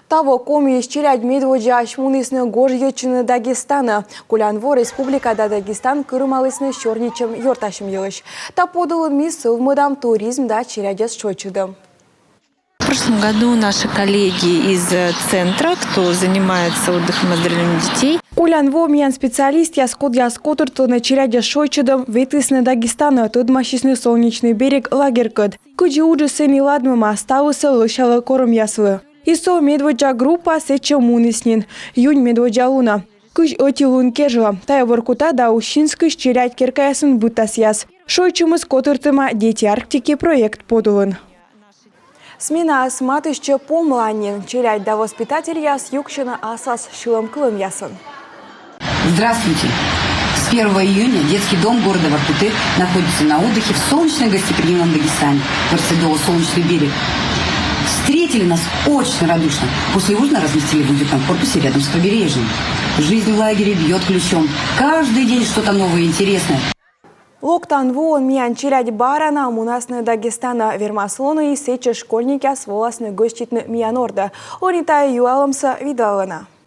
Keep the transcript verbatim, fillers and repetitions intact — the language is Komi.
Таво Комиысь челядь медводдзаысь мунісны гожйӧдчыны Дагестанӧ. Колян во республика да Дагестан кырымалісны сёрнитчӧм-ёртасьӧм йылысь. Та подулын ми сӧвмӧдам туризм да челядьӧс шойччӧдӧм. В прошлом году наши коллеги из э, центра, кто занимается отдыхом и оздоровлением детей, Колян во миян специалистъяс, кодъяс котыртлӧны челядьӧс шойччӧдӧм, ветлісны Дагестанӧ, тӧдмасисны «Солнечный берег» лагерькӧд. Кыдзи уджыс сэні ладмӧма, ставыс лӧсялӧ корӧмъяслы. И со медводдза группа сэтчӧ муніс нин юнь медводдза лунӧ, кызь ӧти лун кежлӧ. Тайӧ Воркута да Усинскысь челядь керкаясын быдтасъяс. Шойччӧмыс котыртӧма «Дети Арктики» проект подулын. Сменаыс матыстчӧ помланьын. Челядь да воспитательяс юксьӧны аслас сьӧлӧмкылӧмъясӧн. Здравствуйте! С первого июня детский дом города Воркуты находится на отдыхе в солнечном гостеприимном Дагестане, в РСДО «Солнечный берег». Встретили нас очень радушно. После ужина разместили в уютном корпусе рядом с побережьем. Жизнь в лагере бьет ключом. Каждый день что-то новое и интересное. Локтан воын миян челядь бара на мунасны Дагестанӧ. Вермас лоны, и сэтчӧс школьникъяс воласны гӧститны миян ордӧ. Ӧні тайӧ юалӧмсӧ видлалӧны.